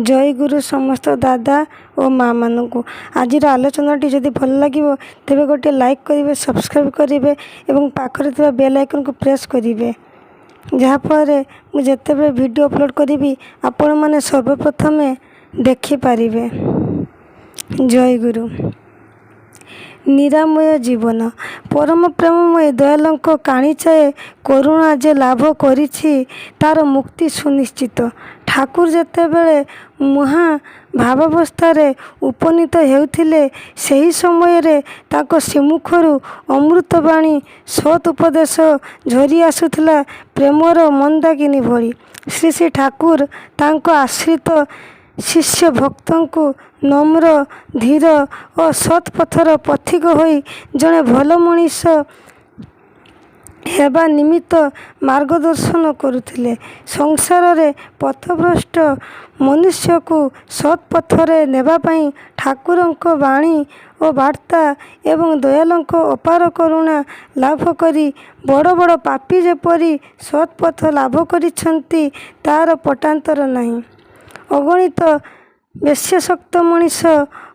ଜୟ ଗୁରୁ ସମସ୍ତ ଦାଦା ଓ ମା' ମାନଙ୍କୁ। ଆଜିର ଆଲୋଚନାଟି ଯଦି ଭଲ ଲାଗିବ, ତେବେ ଗୋଟିଏ ଲାଇକ୍ କରିବେ, ସବସ୍କ୍ରାଇବ୍ କରିବେ ଏବଂ ପାଖରେ ଥିବା ବେଲ୍ ଆଇକନ୍କୁ ପ୍ରେସ୍ କରିବେ, ଯାହାଫଳରେ ମୁଁ ଯେତେବେଳେ ଭିଡ଼ିଓ ଅପଲୋଡ଼ କରିବି, ଆପଣମାନେ ସର୍ବପ୍ରଥମେ ଦେଖିପାରିବେ। ଜୟ ଗୁରୁ। ନିରାମୟ ଜୀବନ। ପରମ ପ୍ରେମମୟ ଦୟାଲଙ୍କ କାଣିଚାଏ କରୁଣା ଯେ ଲାଭ କରିଛି, ତାର ମୁକ୍ତି ସୁନିଶ୍ଚିତ। ଠାକୁର ଯେତେବେଳେ ମହା ଭାବାବସ୍ଥାରେ ଉପନୀତ ହେଉଥିଲେ, ସେହି ସମୟରେ ତାଙ୍କ ଶ୍ରୀମୁଖରୁ ଅମୃତବାଣୀ, ସତ୍ ଉପଦେଶ ଝରି ଆସୁଥିଲା ପ୍ରେମର ମନ୍ଦାକିନୀ ଭଳି। ଶ୍ରୀ ଶ୍ରୀ ଠାକୁର ତାଙ୍କ ଆଶ୍ରିତ ଶିଷ୍ୟ ଭକ୍ତଙ୍କୁ ନମ୍ର, ଧୀର ଓ ସତ୍ ପଥର ପଥିକ ହୋଇ ଜଣେ ଭଲ ମଣିଷ ହେବା ନିମିତ୍ତ ମାର୍ଗଦର୍ଶନ କରୁଥିଲେ। ସଂସାରରେ ପଥଭ୍ରଷ୍ଟ ମନୁଷ୍ୟକୁ ସତ୍ ପଥରେ ନେବା ପାଇଁ ଠାକୁରଙ୍କ ବାଣୀ ଓ ବାର୍ତ୍ତା ଏବଂ ଦୟାଲଙ୍କ ଅପାର କରୁଣା ଲାଭ କରି ବଡ଼ ବଡ଼ ପାପୀ ଯେପରି ସତ୍ପଥ ଲାଭ କରିଛନ୍ତି, ତାର ପଟାନ୍ତର ନାହିଁ। ଅଗଣିତ ବେଶ୍ୟାସକ୍ତ ମଣିଷ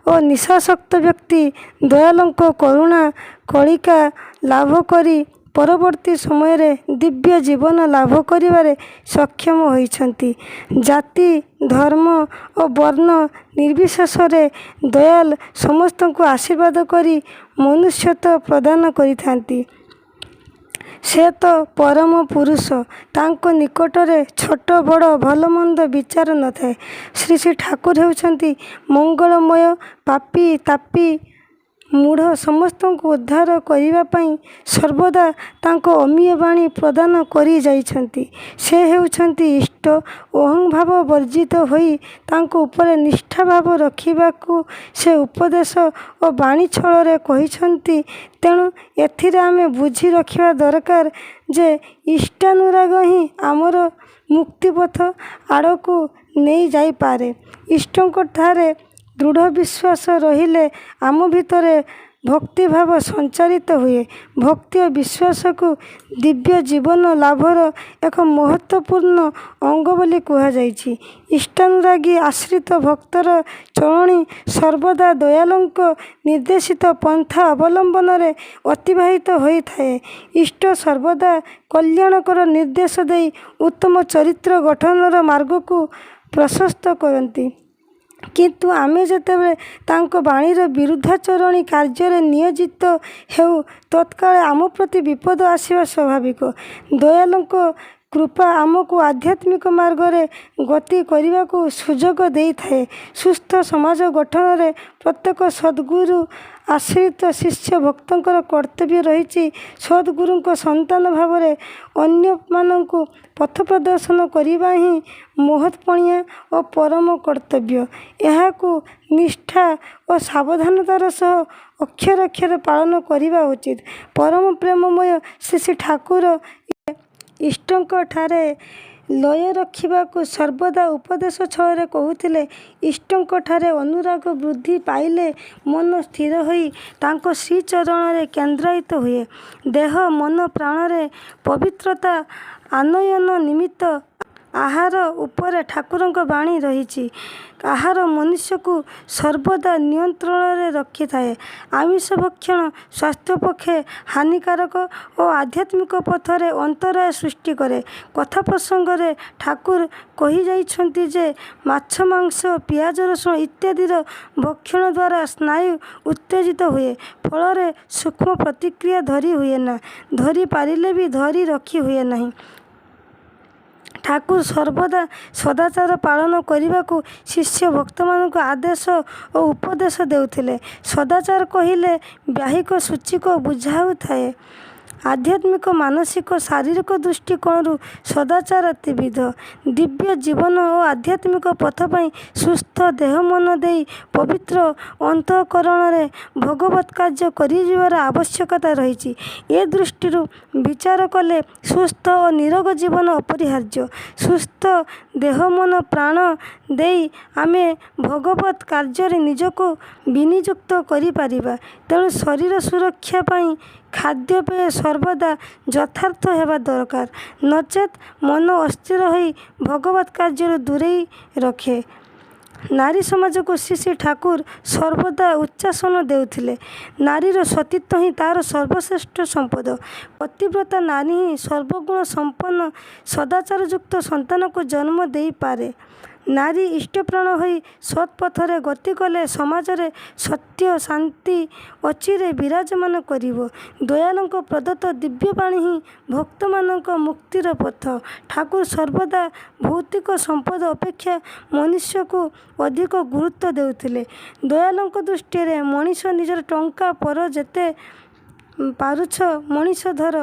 ଓ ନିଶାସକ୍ତ ବ୍ୟକ୍ତି ଦୟାଲଙ୍କ କରୁଣା କଳିକା ଲାଭ କରି ପରବର୍ତ୍ତୀ ସମୟରେ ଦିବ୍ୟ ଜୀବନ ଲାଭ କରିବାରେ ସକ୍ଷମ ହୋଇଛନ୍ତି। ଜାତି, ଧର୍ମ ଓ ବର୍ଣ୍ଣ ନିର୍ବିଶେଷରେ ଦୟାଲ ସମସ୍ତଙ୍କୁ ଆଶୀର୍ବାଦ କରି ମନୁଷ୍ୟତ୍ୱ ପ୍ରଦାନ କରିଥାନ୍ତି। ସେ ତ ପରମ ପୁରୁଷ, ତାଙ୍କ ନିକଟରେ ଛୋଟ ବଡ଼, ଭଲମନ୍ଦ ବିଚାର ନଥାଏ। ଶ୍ରୀ ଶ୍ରୀ ଠାକୁର ହେଉଛନ୍ତି ମଙ୍ଗଳମୟ। ପାପୀ, ତାପୀ, ମୂଢ଼ ସମସ୍ତଙ୍କୁ ଉଦ୍ଧାର କରିବା ପାଇଁ ସର୍ବଦା ତାଙ୍କ ଅମୀୟ ବାଣୀ ପ୍ରଦାନ କରିଯାଇଛନ୍ତି। ସେ ହେଉଛନ୍ତି ଇଷ୍ଟ। ଅହଂଭାବ ବର୍ଜିତ ହୋଇ ତାଙ୍କ ଉପରେ ନିଷ୍ଠା ଭାବ ରଖିବାକୁ ସେ ଉପଦେଶ ଓ ବାଣୀ ଛଳରେ କହିଛନ୍ତି। ତେଣୁ ଏଥିରେ ଆମେ ବୁଝି ରଖିବା ଦରକାର ଯେ ଇଷ୍ଟାନୁରାଗ ହିଁ ଆମର ମୁକ୍ତିପଥ ଆଡ଼କୁ ନେଇଯାଇପାରେ। ଇଷ୍ଟଙ୍କଠାରେ ଦୃଢ଼ ବିଶ୍ୱାସ ରହିଲେ ଆମ ଭିତରେ ଭକ୍ତିଭାବ ସଞ୍ଚାରିତ ହୁଏ। ଭକ୍ତି ଓ ବିଶ୍ୱାସକୁ ଦିବ୍ୟ ଜୀବନ ଲାଭର ଏକ ମହତ୍ତ୍ୱପୂର୍ଣ୍ଣ ଅଙ୍ଗ ବୋଲି କୁହାଯାଇଛି। ଇଷ୍ଟାନୁରାଗୀ ଆଶ୍ରିତ ଭକ୍ତର ଚଳଣି ସର୍ବଦା ଦୟାଲଙ୍କ ନିର୍ଦ୍ଦେଶିତ ପନ୍ଥା ଅବଲମ୍ବନରେ ଅତିବାହିତ ହୋଇଥାଏ। ଇଷ୍ଟ ସର୍ବଦା କଲ୍ୟାଣକର ନିର୍ଦ୍ଦେଶ ଦେଇ ଉତ୍ତମ ଚରିତ୍ର ଗଠନର ମାର୍ଗକୁ ପ୍ରଶସ୍ତ କରନ୍ତି। କିନ୍ତୁ ଆମେ ଯେତେବେଳେ ତାଙ୍କ ବାଣୀର ବିରୁଦ୍ଧାଚରଣୀ କାର୍ଯ୍ୟରେ ନିୟୋଜିତ ହେଉ, ତତ୍କାଳ ଆମ ପ୍ରତି ବିପଦ ଆସିବା ସ୍ୱାଭାବିକ। ଦୟାଲଙ୍କ କୃପା ଆମକୁ ଆଧ୍ୟାତ୍ମିକ ମାର୍ଗରେ ଗତି କରିବାକୁ ସୁଯୋଗ ଦେଇଥାଏ। ସୁସ୍ଥ ସମାଜ ଗଠନରେ ପ୍ରତ୍ୟେକ ସଦ୍ଗୁରୁ ଆଶ୍ରିତ ଶିଷ୍ୟ ଭକ୍ତଙ୍କର କର୍ତ୍ତବ୍ୟ ରହିଛି। ସଦ୍ଗୁରୁଙ୍କ ସନ୍ତାନ ଭାବରେ ଅନ୍ୟମାନଙ୍କୁ ପଥ ପ୍ରଦର୍ଶନ କରିବା ହିଁ ମହତ୍ପଣିଆ ଓ ପରମ କର୍ତ୍ତବ୍ୟ। ଏହାକୁ ନିଷ୍ଠା ଓ ସାବଧାନତାର ସହ ଅକ୍ଷରେ ଅକ୍ଷରେ ପାଳନ କରିବା ଉଚିତ। ପରମ ପ୍ରେମମୟ ଶ୍ରୀ ଶ୍ରୀ ଠାକୁର ଇଷ୍ଟଙ୍କଠାରେ ଲୟ ରଖିବାକୁ ସର୍ବଦା ଉପଦେଶ ଛଳରେ କହୁଥିଲେ। ଇଷ୍ଟଙ୍କଠାରେ ଅନୁରାଗ ବୃଦ୍ଧି ପାଇଲେ ମନ ସ୍ଥିର ହୋଇ ତାଙ୍କ ଶ୍ରୀଚରଣରେ କେନ୍ଦ୍ରାୟିତ ହୁଏ। ଦେହ, ମନ, ପ୍ରାଣରେ ପବିତ୍ରତା ଆନୟନ ନିମିତ୍ତ ଆହାର ଉପରେ ଠାକୁରଙ୍କ ବାଣୀ ରହିଛି। ଆହାର ମନୁଷ୍ୟକୁ ସର୍ବଦା ନିୟନ୍ତ୍ରଣରେ ରଖିଥାଏ। ଆମିଷ ଭକ୍ଷଣ ସ୍ୱାସ୍ଥ୍ୟ ପକ୍ଷେ ହାନିକାରକ ଓ ଆଧ୍ୟାତ୍ମିକ ପଥରେ ଅନ୍ତରାୟ ସୃଷ୍ଟି କରେ। କଥା ପ୍ରସଙ୍ଗରେ ଠାକୁର କହିଯାଇଛନ୍ତି ଯେ ମାଛ, ମାଂସ, ପିଆଜ, ରସୁଣ ଇତ୍ୟାଦିର ଭକ୍ଷଣ ଦ୍ୱାରା ସ୍ନାୟୁ ଉତ୍ତେଜିତ ହୁଏ। ଫଳରେ ସୂକ୍ଷ୍ମ ପ୍ରତିକ୍ରିୟା ଧରି ହୁଏନା, ଧରି ପାରିଲେ ବି ଧରି ରଖି ହୁଏ ନାହିଁ। ଠାକୁର ସର୍ବଦା ସଦାଚାର ପାଳନ କରିବାକୁ ଶିଷ୍ୟ ଭକ୍ତମାନଙ୍କୁ ଆଦେଶ ଓ ଉପଦେଶ ଦେଉଥିଲେ। ସଦାଚାର କହିଲେ ବାହ୍ୟିକ ଶୁଚିକୁ ବୁଝାଉଥାଏ। ଆଧ୍ୟାତ୍ମିକ, ମାନସିକ, ଶାରୀରିକ ଦୃଷ୍ଟିକୋଣରୁ ସଦାଚାର ତ୍ରିବିଧ। ଦିବ୍ୟ ଜୀବନ ଓ ଆଧ୍ୟାତ୍ମିକ ପଥ ପାଇଁ ସୁସ୍ଥ ଦେହ ମନ ଦେଇ ପବିତ୍ର ଅନ୍ତଃକରଣରେ ଭଗବତ୍ କାର୍ଯ୍ୟ କରିଯିବାର ଆବଶ୍ୟକତା ରହିଛି। ଏ ଦୃଷ୍ଟିରୁ ବିଚାର କଲେ ସୁସ୍ଥ ଓ ନିରୋଗ ଜୀବନ ଅପରିହାର୍ଯ୍ୟ। ସୁସ୍ଥ ଦେହ, ମନ, ପ୍ରାଣ ଦେଇ ଆମେ ଭଗବତ୍ କାର୍ଯ୍ୟରେ ନିଜକୁ ବିନିଯୁକ୍ତ କରିପାରିବା। ତେଣୁ ଶରୀର ସୁରକ୍ଷା ପାଇଁ ଖାଦ୍ୟପେୟ ସର୍ବଦା ଯଥାର୍ଥ ହେବା ଦରକାର, ନଚେତ୍ ମନ ଅସ୍ଥିର ହୋଇ ଭଗବତ୍ କାର୍ଯ୍ୟରୁ ଦୂରେଇ ରଖେ। ନାରୀ ସମାଜକୁ ଶ୍ରୀ ଶ୍ରୀ ଠାକୁର ସର୍ବଦା ଉଚ୍ଚାସନ ଦେଉଥିଲେ। ନାରୀର ସତୀତ୍ୱ ହିଁ ତା'ର ସର୍ବଶ୍ରେଷ୍ଠ ସମ୍ପଦ। ପତିବ୍ରତା ନାରୀ ହିଁ ସର୍ବଗୁଣ ସମ୍ପନ୍ନ ସଦାଚାରଯୁକ୍ତ ସନ୍ତାନକୁ ଜନ୍ମ ଦେଇପାରେ। ନାରୀ ଇଷ୍ଟପ୍ରାଣ ହୋଇ ସତ୍ପଥରେ ଗତି କଲେ ସମାଜରେ ସତ୍ୟ, ଶାନ୍ତି ଅଚିରେ ବିରାଜମାନ କରିବ। ଦୟାଲଙ୍କ ପ୍ରଦତ୍ତ ଦିବ୍ୟବାଣୀ ହିଁ ଭକ୍ତମାନଙ୍କ ମୁକ୍ତିର ପଥ। ଠାକୁର ସର୍ବଦା ଭୌତିକ ସମ୍ପଦ ଅପେକ୍ଷା ମନୁଷ୍ୟକୁ ଅଧିକ ଗୁରୁତ୍ୱ ଦେଉଥିଲେ। ଦୟାଲଙ୍କ ଦୃଷ୍ଟିରେ ମଣିଷ ନିଜର ଟଙ୍କା ପର ଯେତେ ପାରୁଛ ମଣିଷ ଧର।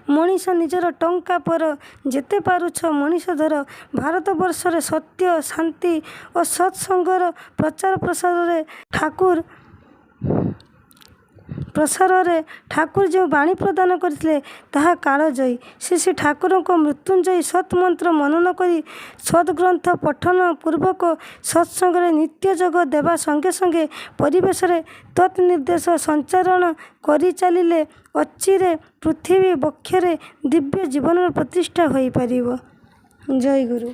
ମଣିଷ ନିଜର ଟଙ୍କା ପର ଯେତେ ପାରୁଛ ମଣିଷ ଧର। ଭାରତବର୍ଷରେ ସତ୍ୟ, ଶାନ୍ତି ଓ ସତ୍ସଙ୍ଗର ପ୍ରସାରରେ ଠାକୁର ଯେଉଁ ବାଣୀ ପ୍ରଦାନ କରିଥିଲେ, ତାହା କାଳଜୟୀ। ଶ୍ରୀ ଶ୍ରୀ ଠାକୁରଙ୍କ ମୃତ୍ୟୁଞ୍ଜୟୀ ସତ୍ମନ୍ତ୍ର ମନନ କରି ସଦ୍ଗ୍ରନ୍ଥ ପଠନ ପୂର୍ବକ ସତ୍ସଙ୍ଗରେ ନିତ୍ୟ ଯୋଗ ଦେବା ସଙ୍ଗେ ସଙ୍ଗେ ପରିବେଶରେ ତତ୍ ନିର୍ଦ୍ଦେଶ ସଞ୍ଚାରଣ କରିଚାଲିଲେ ଅଚିରେ ପୃଥିବୀ ବକ୍ଷରେ ଦିବ୍ୟ ଜୀବନର ପ୍ରତିଷ୍ଠା ହୋଇପାରିବ। ଜୟଗୁରୁ।